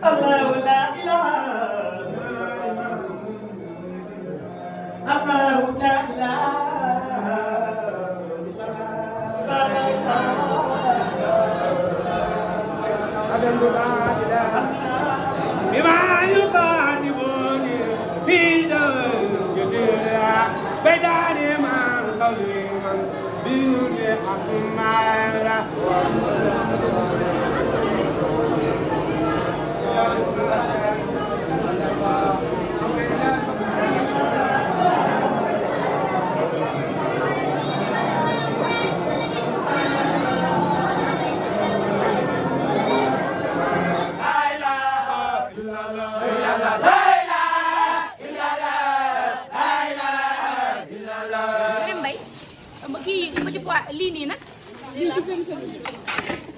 الله لا إله الله لا إله بما يقاتبوني في جديرة بدار من قويما بيوت حكمارة lii nii nag lii ci vermicelle bi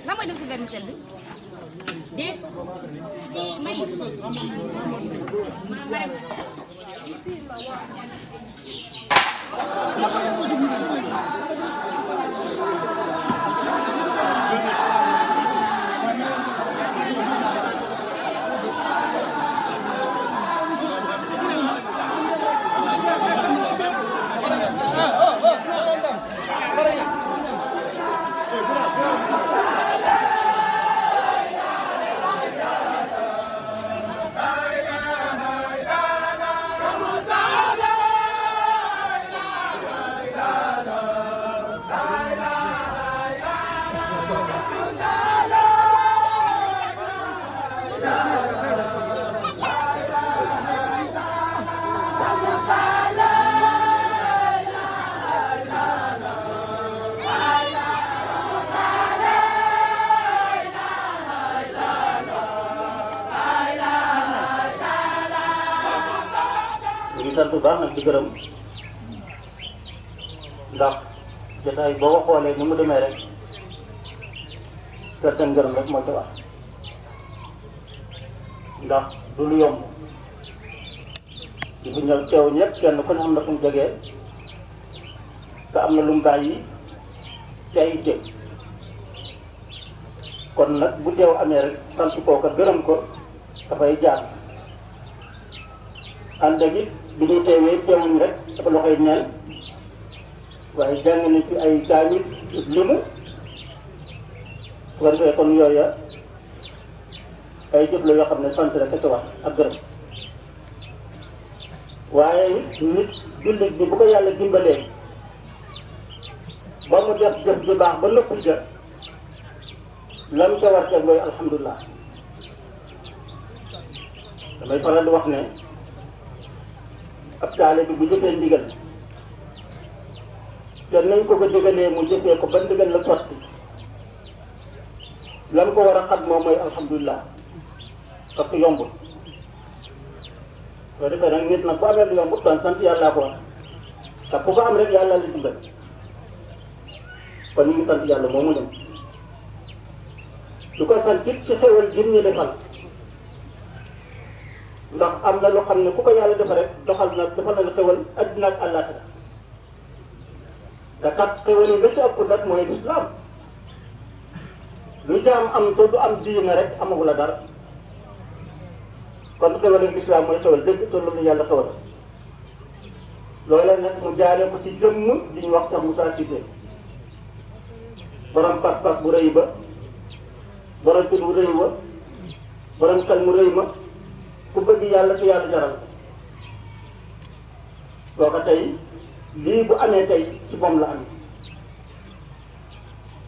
lan mooy dem ci vermicelle bi déet lii may sant bu baax nag di gërëm ndax jotaay boo ko xoolee ni mu demee rek certain gërëm rek moo ci wax ndax du lu yomb di fi ñëw teew ñëpp kenn ku ne am na fu mu jógee te am na lu mu bàyyi ci ay itte kon nag bu teew amee rek sant kooka gërëm ko dafay jaar ànd ak it bi ñuy teewee teewuñ rek dafa loxoy neen waaye jàng nañ ci ay kaamil limu su ko defee kon yooya ay jëf la yoo xam ne sant rek a wax ak gërëm waaye nit jullit bi bu ko yàlla dimbalee ba mu def jëf ju baax ba nëpp ja lam ca war teg mooy alhamdulilah damay faral di wax ne ab taale bi bu jëfee ndigal te nañ ko digalee mu jëfee ko ba ndigal la sotti lam ko war a xam moom mooy alhamdulilah parce que yombul soo defee nag nit nag bu amee lu yombul kon sant yàllaa ko war te ku ko am rek yàlla la dimbal kon ñu ngi sant yàlla moomu ne du ko sant it ci xewal jëm ñu defal ndax am na loo xam ne ku ko yàlla defa rek defal na la xewal addina ak àllaaxira te kat xewal yi la ci ëpp nag mooy lislaam lu jaam am te du am diina rek amagu la dara kon xewal yi lislaam mooy xewal dëgg te loolu yàlla xewal loolee nag mu jaaree ko ci jëmm di ñu wax sax Moussa Cissé borom pas-pas bu rëy ba borom fit bu rëy ba borom xel mu rëy ma ku bëgg yàlla te yàlla jaral soo ko tey lii bu amee tey ci moom la amee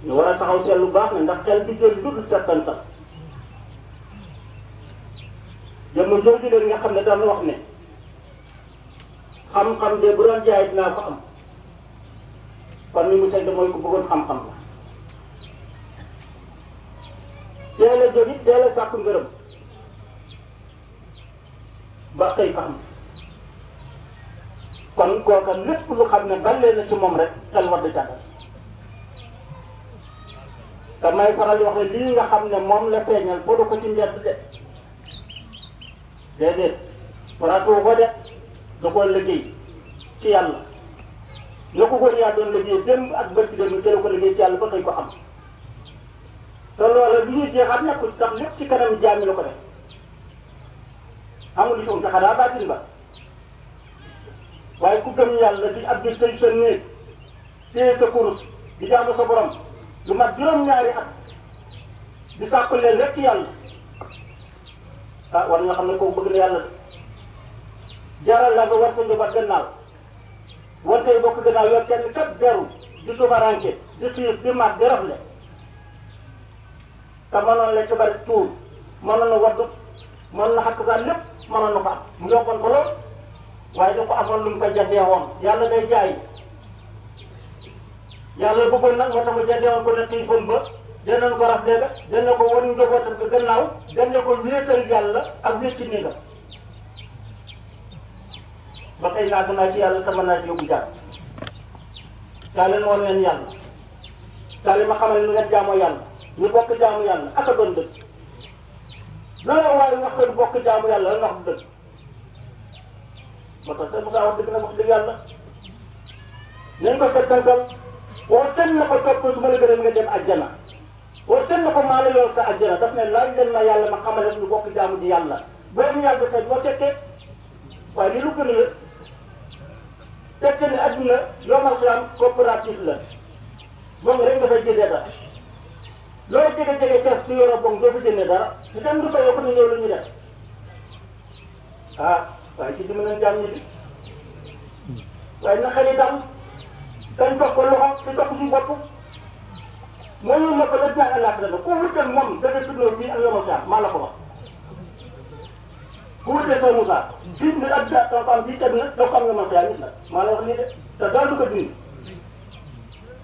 ñu war a taxaw seet lu baax ne ndax xel bi jël lu dul settantal jëmm jooju leen nga xam ne daan wax ne xam-xam de bu doon jaay dinaa ko am kon ni mu teg mooy ku bëggoon xam-xam la teel a jóg it teel a sàkku ngërëm ba xëy fa am kon kooka lépp lu xam ne balee na ci moom rek xel war di jàngal te may faral di wax ne lii nga xam ne moom la feeñal bodu ko ci njëriñ de déedéet faratu ko de da koo liggéey ci yàlla la ko góor yaa doon liggéey démb ak bët bi démb jëlee ko liggéey ci yàlla ba xëy ko am te loola li ñuy jeexaat nekkul tax lépp ci kanam jaam yi la ko def amul li ci te xanaa baatin ba waaye ku gëm yàlla di ab di sëy sa néeg téye sa kurus di jaamu sa borom lu mat juróom-ñaari at di sàkku leen rek ci yàlla ah war nga xam ne kooku bëgg na yàlla jaral la nga war sa njaboot gannaaw war say bokk gannaaw yor kenn kat beru di tubaranke di xiif di mat di rafle te mënoon la ci bari tuur mënoon na waddu mënoon na xàq sax lépp mënoon na ko am mu yokkoon ko lool waaye da ko amoon lu mu ko jëndee woon yàlla day jaay yàlla bëggoon nag moo tax mu jëndee woon ko ne xiifoon ba danañ ko rafle ba dana ko war njabootam ko gannaaw dana ko wéetal yàlla ak wéet ci néegam ba tey naa gën naa ci yàlla sama naa ci yóbbu jàpp kaa leen woon leen yàlla kaa leen ma xamal ni ngeen jaamoo yàlla ñu bokk jaamu yàlla ak a doon dëgg loolu waaye wax ko bokk jaamu yàlla la wax du dëgg moo tax seen Moussa wax dëgg na wax dëgg yàlla nañ ko settantal woo ten na ko topp su ma la gërëm nga dem àjjana woo ten na ko maa la yor sa àjjana daf ne laaj leen ma yàlla ma xamal ñu bokk jaamu di yàlla boobu yàlla fekk boo fekkee waaye li lu gën la fekk ne adduna yomal xiyam coopérative la moom rek dafay jëndee dara loolu jege-jege kees su yoroo boog doo fa jëndee dara su dem du ko yokk ni ñëw lu ñu def ah waaye ci dimbali nañ jaam ñi bi waaye na xel yi tam dañ toog ko loxo di toog suñu bopp moo ñu ne ko la jàng laata la ku wutal moom da ngay tuddoo bii ak yomal xiyam maa la ko wax ku wutee soo Moussa fii ni ak am bii teg na doo ko am yomal xiyam nit la maa la wax lii de te daal du ko dindi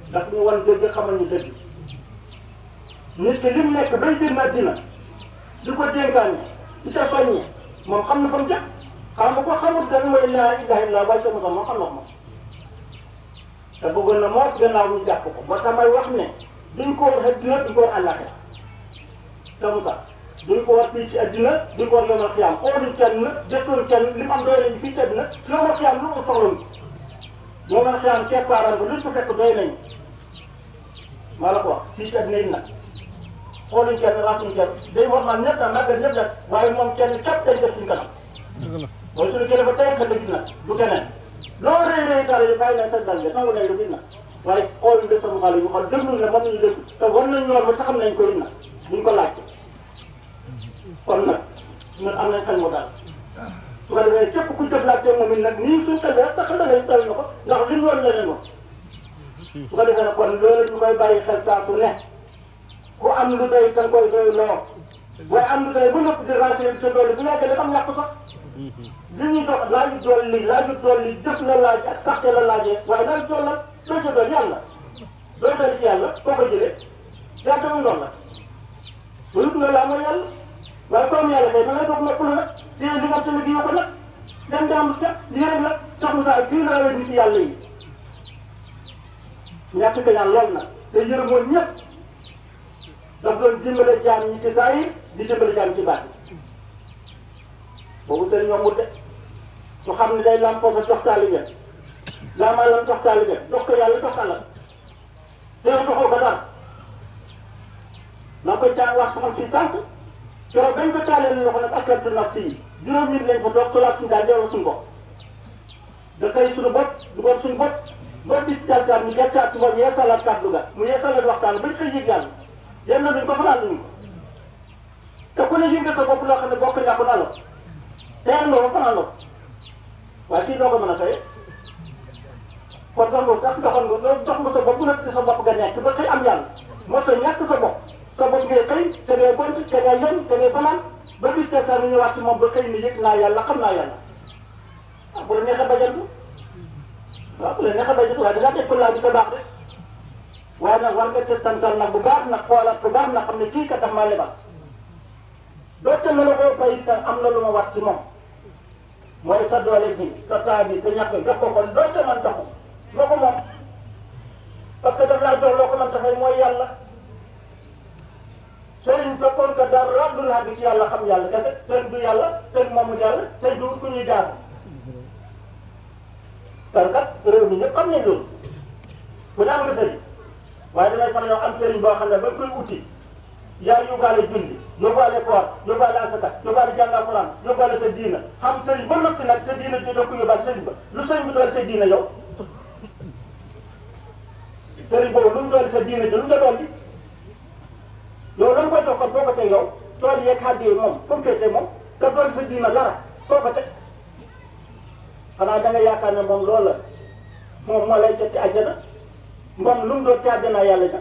ndax ñu wan dëgg xamal ñu dëgg nit ki lim nekk bay jënd àddina di ko dénkaane di ca soññee moom xam na fa mu jàpp xam nga ko xamul dañ mooy laa ilaha illa waaye sa Moussa moom xam na ko moom te bëggoon na moo gannaaw ñu jàpp ko ba tax may wax ne duñ ko war àddina duñ ko war àllaaxira sa Moussa duñ ko war fii ci àddina duñ ko war yomal xiyaam xooluñ kenn jëkkoon kenn li mu am doy nañu fii ci àddina yomal xiyaam lu ko soxla yomal xiyaam keppaaram ko luñ ko fekk doy nañu maa la ko wax fii ci àddina yi nag xooluñ kenn raasuñ kenn day wax naan ñëpp nag màggal ñëpp nag waaye moom kenn képp day def suñ kanam mooy suñu kilifa tey nga dëgg nag du keneen loolu rëy rëy taal yi bàyyi leen sa dal bi nangu nañ lu nag waaye xool de sama xale yu xool déglu ne mën nañu dégg te war nañ ñoor ba taxam nañ ko it nag duñ ko laajte kon nag ñun am nañ xel mu daal su ko defee képp ku jëflante moom it nag nii suñ xel rek sa xel da ngay dal na ko ndax li ñu woon la leen wax su ko defee nag kon loolu ñu koy bàyyi xel saa su ne ku am lu doy da nga koy doy loo waaye am lu doy bu nëpp di renseigné bi sa doole bu yàggee am ñàkk sax li ñuy dox laaju dolli jëf la laaj ak saxte la laajee waaye laaj dool la doo ca dool yàlla doo dool ci yàlla foo ko jëlee yaa tamit ndox la bu yut nga laa mooy yàlla waaye comme yàlla kay da ngay doog noppalu nag téye li nga tënk yoo ko nag dem daam ca lii rek la sax mu saa bii la rawee nit yàlla yi ñàkk ka ñaan lool nag te yërëmoon ñëpp daf doon dimbale jaam ñi ci saa yi di dimbale jaam ci baat yi boobu seen yombul de su xam ne day lampoo sa jox taalibe laamaa lam jox taalibe jox ko yàlla jox àllam te yow doxoo ko dara na koy caa wax xam ci sànq keroog bañ ko taalee ni loxo nag askantu naf si juróom nit lañ fa toog solaat suñu daal delloo suñu bopp da koy suñu bopp dugal suñu bopp ba bis jàlcaat ñu gàccaat ci moom yeesalaat kàddu ga mu yeesalaat waxtaan bañ koy yëg yàlla yenn duñ ko fanaan duñ ko te ku ne yëg nga sa bopp loo xam ne bokk ñàkku na la teel nga ba fanaan la waaye fii doo ko mën a fay kon sax nga sax doxoon nga loolu dox nga sa bopp nag ci sa bopp nga nekk ba xëy am yàlla moo tax ñàkk sa bopp ngay xëy te ngay gont te ngay yem te ngay fanaan ba bis te sax ñu ñëwaat ci moom ba xëy ni yëg naa yàlla xam naa yàlla ah bu la neexee bajantu waaw bu la neexee bajantu waaye dangaa teg ko laa bi sa baax rek waaye nag war nga seetantal nag bu baax nag xoolaat bu baax nag xam ne kii kat daf maa lebal doote mën a koo bay itam am na lu ma wat ci moom mooy sa doole bi sa taa bi sa ñàkk jox ko kon doote man taxu loo ko moom parce que daf laa jox loo ko mën taxay mooy yàlla sëriñ fekkoon que dara du laa bi ci yàlla xam yàlla kese seen du yàlla seen moomu yàlla seen du ku ñuy jaar parce que réew mi ñëpp xam nañ loolu ku ne am nga sëriñ waaye damay faral yoo am sëriñ boo xam ne ba koy uti yaa yóbbaale julli yóbbaale koor yóbbaale asaka yóbbaale jàng alxuraan yóbbaale sa diina xam sëriñ ba noppi nag sa diina ji doo ko yóbbaale sëriñ ba lu sëriñ bi doon sa diina yow sëriñ boobu lu mu doon sa diina ji lu nga doon di yow lan koy jox kon boo ko teg yow tool yeeg xàddi yi moom fu mu féetee moom ka doon sa diina dara boo ko teg xanaa da nga yaakaar ne moom loolu la moom moo lay jot ci àjjana moom lu mu doon ci àjjana yàlla ja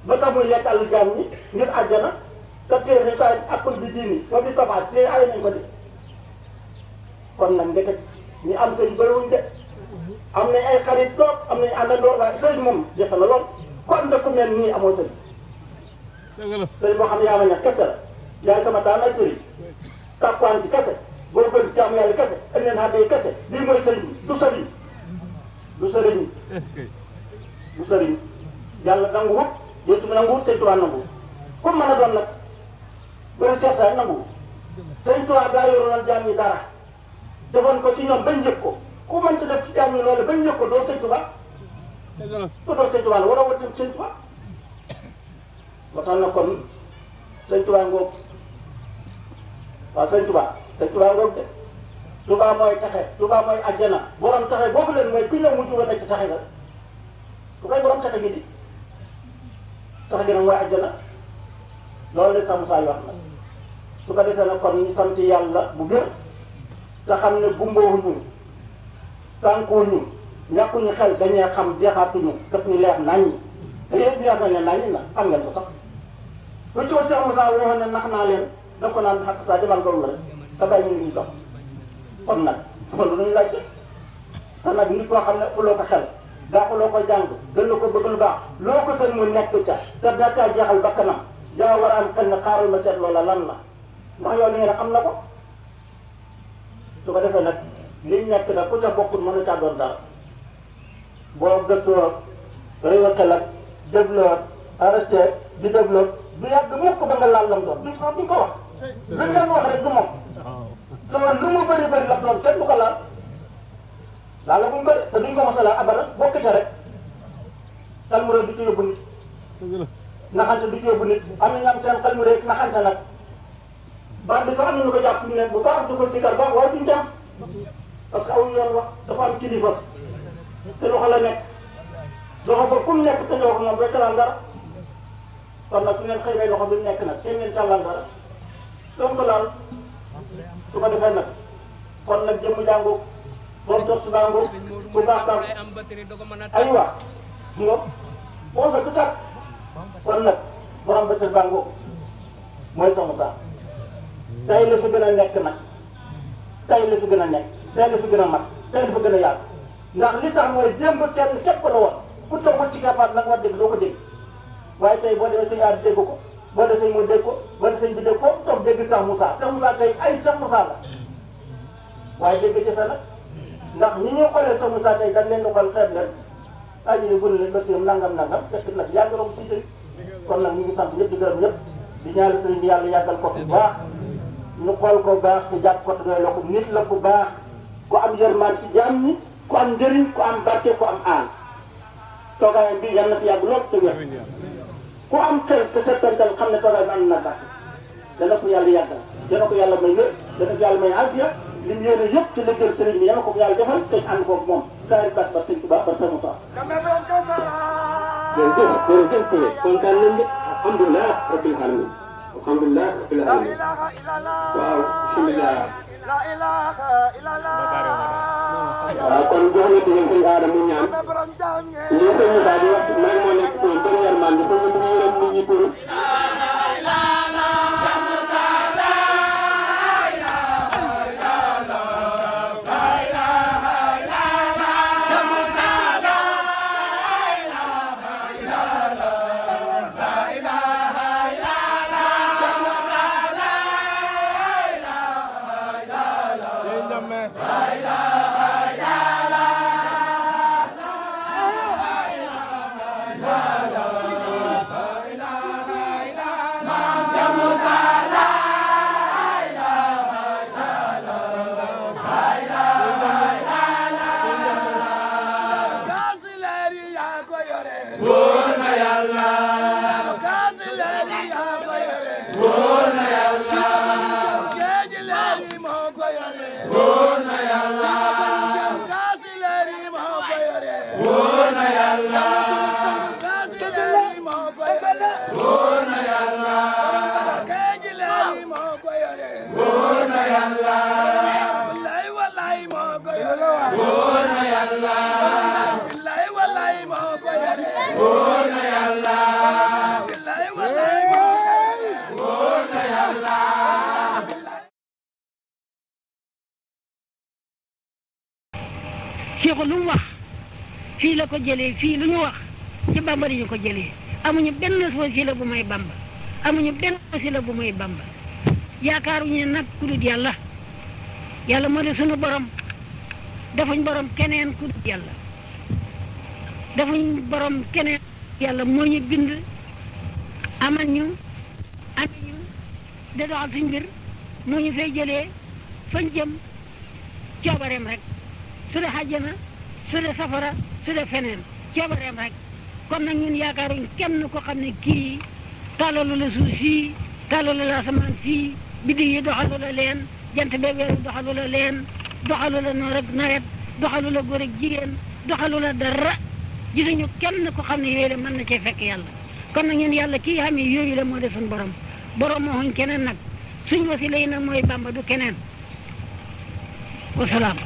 ba tax muy lekk àll jaam ñi ngir àjjana te téere ni koy akul bi diini ba bi safaat téere ay nañ ko di kon nag ndeket ñi am sëriñ bëriwuñ de am nañ ay xarit toog am nañ àndandoo waaye sëriñ moom jafe na lool ku am ku mel nii amoo sëriñ sëriñ boo xam ne yaa ma ñàkk kese la yaay sama daan ay sëriñ tàkkuwaan ci kese góorgóorlu ci jaamu yàlla kese ak neen xàdde yi kese lii mooy sëriñ bi du sëriñ du sëriñ du sëriñ yàlla nangu wut yéen mi nangu wut sëñ Tuubaa nangu comme mën a doon nag bëri seetaay nangu sëñ Tuubaa daa yoroon jaam ñi dara defoon ko ci ñoom bañ njëkk ko ku mën si def ci jaam ñi loolu bañ njëkk ko doo sëñ Tuubaa ku doo sëñ Tuubaa la war a wut sëñ Tuubaa ba tax na kon sëñ Tuubaa ngoog waaw sëñ Tuubaa ngoog de Tuubaa mooy taxe Tuubaa mooy àjjana borom taxe boobu leen mooy ku ñëw mujj woon ci taxe nga ku koy borom taxe gi di taxe gi nag mooy àjjana loolu la Sàmm Saay wax nag su ko defee nag kon ñu sant yàlla bu gër te xam ne gumboowuñu sànkuwuñu ñàkkuñu xel dañuy xam jeexaatuñu daf ñu leer naññi te yëpp leer na ne naññi na xam ngeen ko sax lu ci Cheikh Moussa waxoon ne nax naa leen da ko naan xaq saa demal doom la rek te bàyyi ñu ngi dox kon nag loolu lu ñu laajte te nag nit koo xam ne fuloo ko xel daaxuloo ko jàng gën la ko bëgg lu baax loo ko sën mu nekk ca te daa caa jeexal bakkanam daa war a am xel ne xaaral ma seet loola lan la ndax yow li ngeen xam na ko su ko defee nag liñ nekk nag ku ca bokkul mën a caa doon dara boo gëstoo réewatal ak développé arrêté di développé du yàgg mukk ba nga laal lam doon duñ ko wax luñ leen wax rek du moom te lu mu bëri bëri la doon kenn du ko laal laala buñ ko de te duñ ko mos a laal abara bokk ca rek xel mu rëy du ci yóbbu nit naxante du ci yóbbu nit am nañu am seen xel mu rëy naxante nag baax bi sax am nañu ko jàpp ne bu baax du ko sikar baax waaye duñ dem parce que aw yoon wax dafa am kilifa te loxo la nekk loxo ba fu mu nekk te loxo moom day talal dara kon nag su ngeen xëy loxo bi mu nekk nag seen ngeen talal dara donc laal su ko defee nag kon nag jëmm jàngu borom tos bangu bu baax baax aywa nga boo sa tutak kon nag borom ba tos bangu mooy Sàmm Saay tey la fi gën a nekk nag tey la fi gën a nekk tey la fi gën a mat tey la fi gën a yaatu ndax li tax mooy démb kenn képp la woon ku toog ci gàppaat nag war dégg doo ko dégg waaye tey boo demee sëñ aar dégg ko boo demee sëñ mu dégg ko boo demee sëñ bi dégg ko toog dégg Cheikh Moussa tey ay Cheikh Moussa la waaye dégg jafe nag ndax ñi ñuy xoolee Cheikh Moussa tey dañ leen di xool xeeb leen aji ne gën leen ba tiam nangam fekk nag yàgg romb si tey kon nag ñu ngi sant ñëpp di gërëm ñëpp di ñaari sëriñ bi yàlla yàggal ko bu baax ñu xool ko baax te jàpp ko te doy la ko nit la ku baax ku am yërmaan ci jaam ñi ku am njëriñ ku am barke ku am aan toogaayam bi yal na fi yàgg lool te wér ku am xel te settantal xam ne toogaay bi am na barke dana ko yàlla yàggal dana ko yàlla may wér dana ko yàlla may afiya li mu yéene yëpp ci liggéey sëriñ bi yàlla ko yàlla defal te ànd koog moom saa yu baax ba sëñ Tuubaa ba Sàmm Saay jërëjëf kontaan nañ de alhamdulilah rabbil alamin alhamdulilah rabbil alamin waaw bismillah waaw kon jox na ci ñoom sëñ Adama mu ñaan ñu sëñ Moussa di wax man moo nekk ci première man bi pour ñu yërëm nit ñi pour wóor na yàlla gaasi leeri moo ko yore wóor na yàlla gaasi leeri moo ko yore wóor na yàlla keeji leeri moo ko yore wóor na yàlla billahi wallahi moo ko yore wóor na yàlla billahi wallahi moo ko yore wóor na yàlla billahi wallahi moo ko yore wóor na yàlla Cheikh lu mu wax fii la ko jëlee fii lu ñu wax ci Bamba la ñu ko jëlee amuñu benn wasila bu may Bamba amuñu benn wasila bu may Bamba yaakaaruñu nag ku dul yàlla yàlla moo di sunu borom defuñ borom keneen ku dul yàlla defuñ borom keneen yàlla moo ñu bind amal ñu andi ñu de doxal suñ mbir moo ñu fay jëlee fañ jëm coobareem rek su dee xàjjana su dee safara su dee feneen coobareem rek kon nag ñun yaakaaruñ kenn ko xam ne kii tàllalu la suuf sii tàllalu la asamaan sii biddi yi doxalu la leen jant bee weeru doxalu la leen doxalu la noor ak nawet doxalu la góor ak jigéen doxalu la dara gisuñu kenn ko xam ne yooyu la mën na cee fekk yàlla kon nag ñun yàlla kii xam ne yooyu la moo de suñ borom borom moo xuñ keneen nag suñ wasila yi nag mooy Bamba du keneen wasalaam